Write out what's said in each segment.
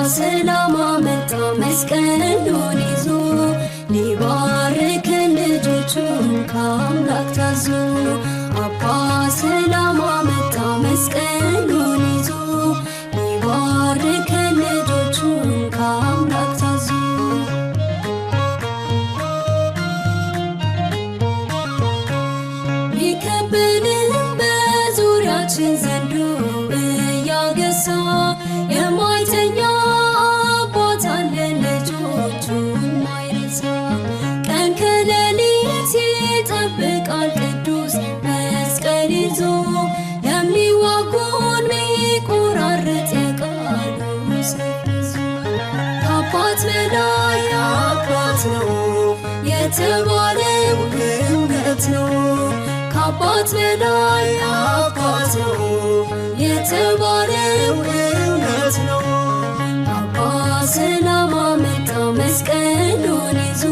ሰላም አመጣ መስቀሉን ይዞ ሊባርከን ልጆቹን ከአምላክ ታዞ። አባ ሰላም አመጣ መስቀሉን ይዞ ሊባርከን ልጆቹን ከአምላክ ታዞ። ቢከበንም በዙሪያችን ዘንዶ እያገሳ፣ የማይተኛ አባት አለን ልጆቹን ማይረሳ። ቀን ከሌሊት ይጠብቃል ቅዱስ መስቀል ይዞ፣ ለሚዋጉን ሚቆራርጥ የቃሉ ሰይፍ ይዞ። ከአባት በላይ አባት ነው የተባለው እውነት ነው። ከአባት በላይ አባት ነው የተባለው እውነት ነው። አባ ሰላም አመጣ መስቀሉን ይዞ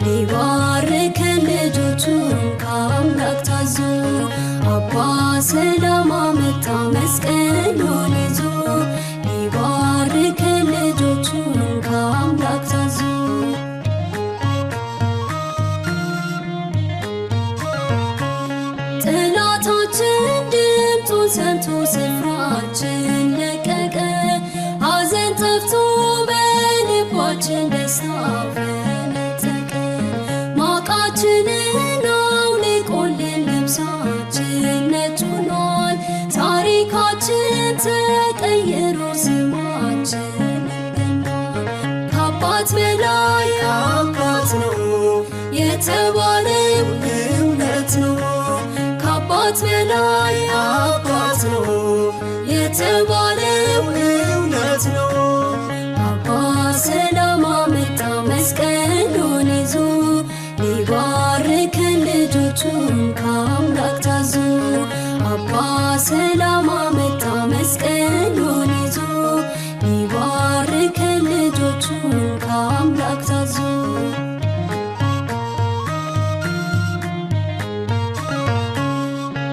ሊባርከን ልጆቹን ከአምላክ ታዞ። አባ ሰላም አመጣ መስቀሉን ይዞ ሊባርከን ልጆቹን ከአምላክ ታዞ። ጠላታችን ድምፁን ሰምቶ ስፍራችን ለቀቀ። ሐዘን ጠፍቶ በልባችን ደስታ ፈነጠቀ። ማቃችንን አውልቆልን ልብሳችን ነጭ ሆኗል። ታሪካችን ተቀይሮ ስማችን ገኗል። ከአባት በላይ አባት ነው የተባለው እውነት ነው። ከአባት በላይ አባት ነው የተባለው እውነት ነው። አባ ሰላም አመጣ መስቀሉን ይዞ ሊባርከን ልጆቹን ከአምላክ ታዞ። አባ ሰላም አመጣ መስቀሉን ይዞ ሊባርከን ልጆቹን ከአምላክ ታዞ።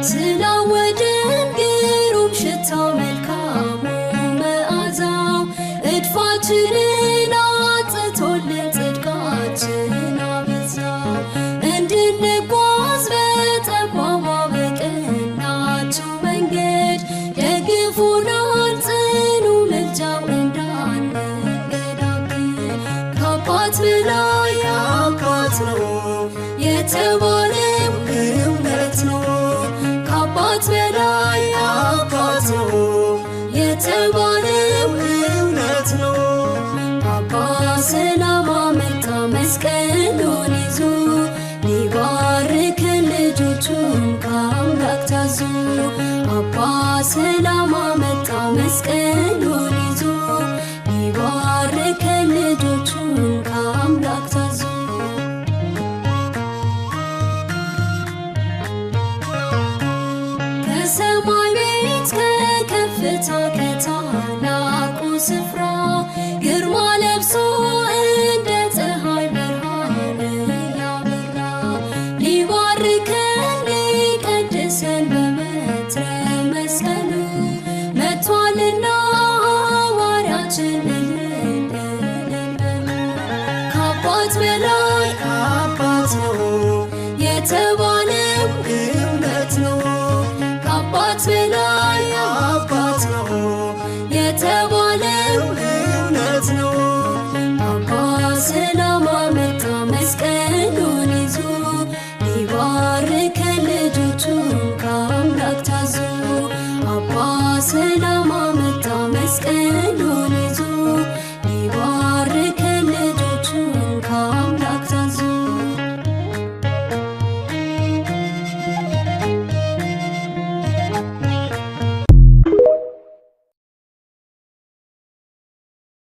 ስላወድን ግሩም ሽታው መልካሙ መዓዛው፣ እድፋችንን አጥቶልን ጽድቃችን አበዛው። እንድንጓዝ በጠባቧ በቀናችው መንገድ ደግፎናል ጽኑ ምልጃው እንዳንገዳግድ። ከአባት በላይ አባት ነው የተባለው እውነት ነው። ከአባት በላይ አባት ነው የተባለው እውነት ነው። አባ ሰላም አመጣ መስቀሉን ይዞ ሊባርከን ልጆቹን ከአምላክ ታዞ። አባ ሰላም አመጣ መስቀሉን ይዞ ሊባርከን ልጆቹን ከአምላክ ታዞ። ከሰማይ ቤት ከከፍታ ከታላቁ ስፍራ ግርማ ለብሶ እንደ ፀሐይ ብርሃን ያበራ ሊባርከን ሊቀድሰን በበትረ መስቀሉ መጥቷልና ሐዋርያችን እልል እልል በሉ። ከአባት በላይ አባት ነው የተባለው እውነት ነው። ከአባት በላይ አባት ነው የተባለው እውነት ነው። አባ ሰላም አመጣ መስቀሉን ይዞ ሊባርከን ልጆቹን ከአምላክ ታዞ። አባ ሰላም አመጣ መስቀሉን